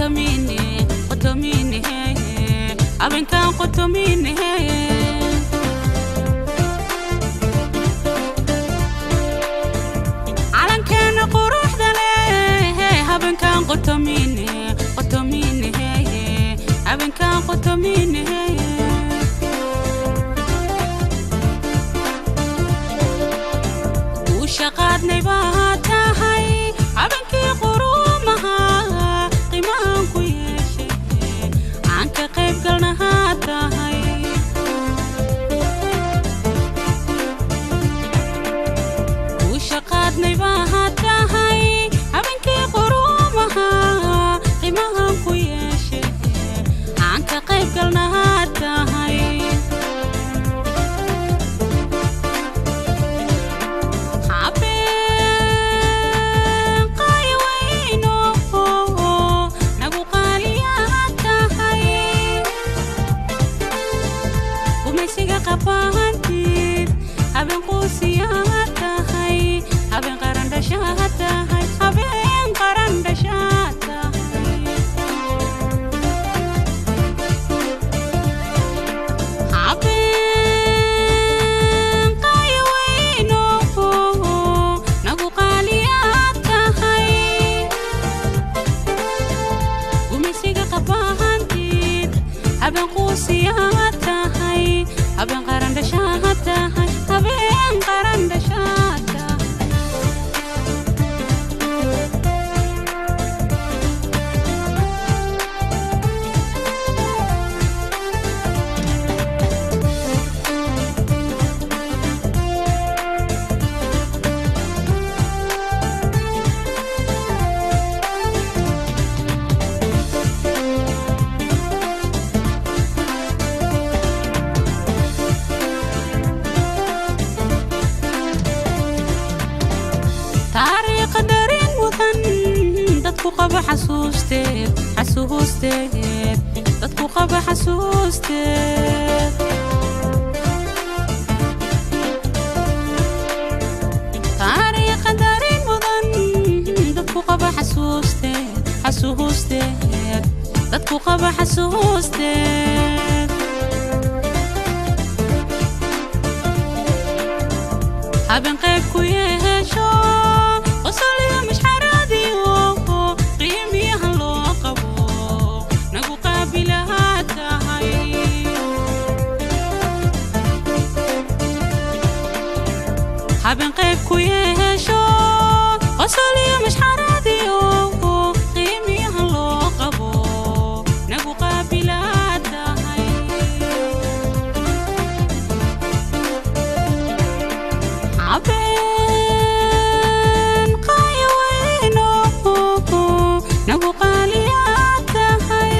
qotomine qotomine habeenkan qotomine calankeena quruxda leh habeenkan qotomine qotomine habeenkan qotomine shaqaadnay baa tahay habeenkii quruumaha qiimahan ku yeeshay aan ka qayb galnahaa tahay shaqaadnay baa tahay habeenkii quruumaha qiimahan ku yeeshay aan ka qayb galnahaa tahay habeen quusiyaa tahay habeen qaran dhashaa tahay habeen qaran dhashaa tahay habeen qayweyno nagu qaaliyaa tahay gumaysiga qabahantiid habeen quusiyaa tahay habeen qaran dhashaa tahay habeen qaran dhashaa tahay taariikh dareen mudan dadku qaba xasuusteed xasuusteed dadku qaba xasuusteed taariikh dareen mudan dadku qaba xasuusteed xasuusteed dadku qaba xasuusteed habeen qayb ku yeesho qosol iyo mashxaradiyo qiimiyaha loo qabo nagu qaabilahaa tahay habeen qayb ku yeesho qosol iyo mashxaradiyo qiimiyaha loo qabo nagu qaabilahaa tahay habeen qayweyno nagu qaaliyaa tahay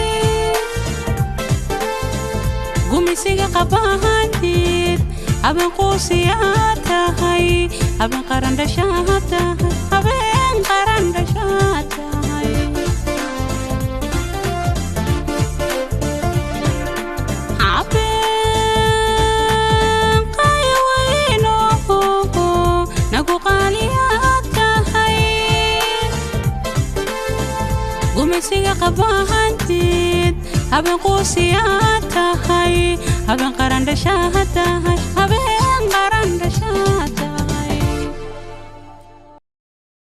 gumaysiga qabahantiid habeen quusiyaa tahay habeen qaran dhashaa tahay habeen qaran dhashaa tahay habeen qayweyno nagu qaaliyaa tahay gumaysiga qabahantiid habeen quusiyaa tahay habeen qaran dhashaa tahay.